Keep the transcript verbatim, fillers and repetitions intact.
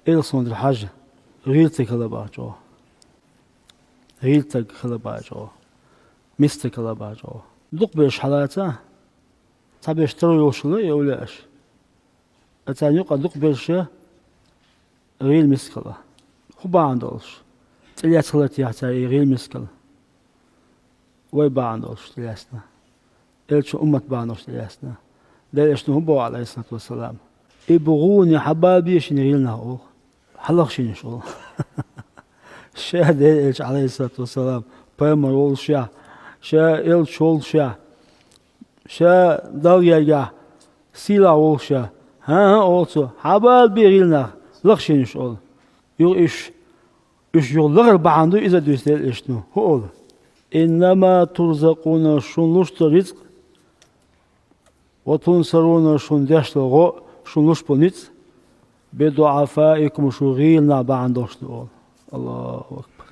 Элсондра хьажа, гӀийла стаг хила баха чӀогӀа. ГӀийла стаг хила баха чӀогӀа. Миска стаг хила баха чӀогӀа. Дукха берш хьалаца, цхьаберш таро йолуш хила и овлияаш. Ткъа царна юкъа дукха берш гӀийла миска хила. ХӀун бахьана долуш? ЦӀе лаьцна хилар техьа цара и гӀийла мискал? Вай бахьана долуш тӀелаьцна. Элчан уммат бахьана долуш тӀелаьцна. Делан Элчано хӀун боху, Ӏалайхиссалату вассалам? ИбгӀуни, хьабалабе шуна гӀийла нах, олу. Хьалаха шуна уьш, олу. Ша Делан Элча, Ӏалайхиссалату вассалам, пайхамар волушехь, ша элча волушехь, ша Далла гергахь сийлахь волушехь, хӀан-хӀа, олу цо, хьабалабе гӀийла нах, лаха шуна уьш, олу. Юха уьш, уьш юха лахар бахьана ду иза дуьйцу Делан Элчано. ХӀун олу? Иннама турзакъуна, шуна луш долу рицкъ, ва тунсаруна, шуна деш долу гӀо, шуна луш болу ницкъ, бидуӀафаикум, шун гӀийла нах бахьана долуш ду, олу. Аллаху акбар.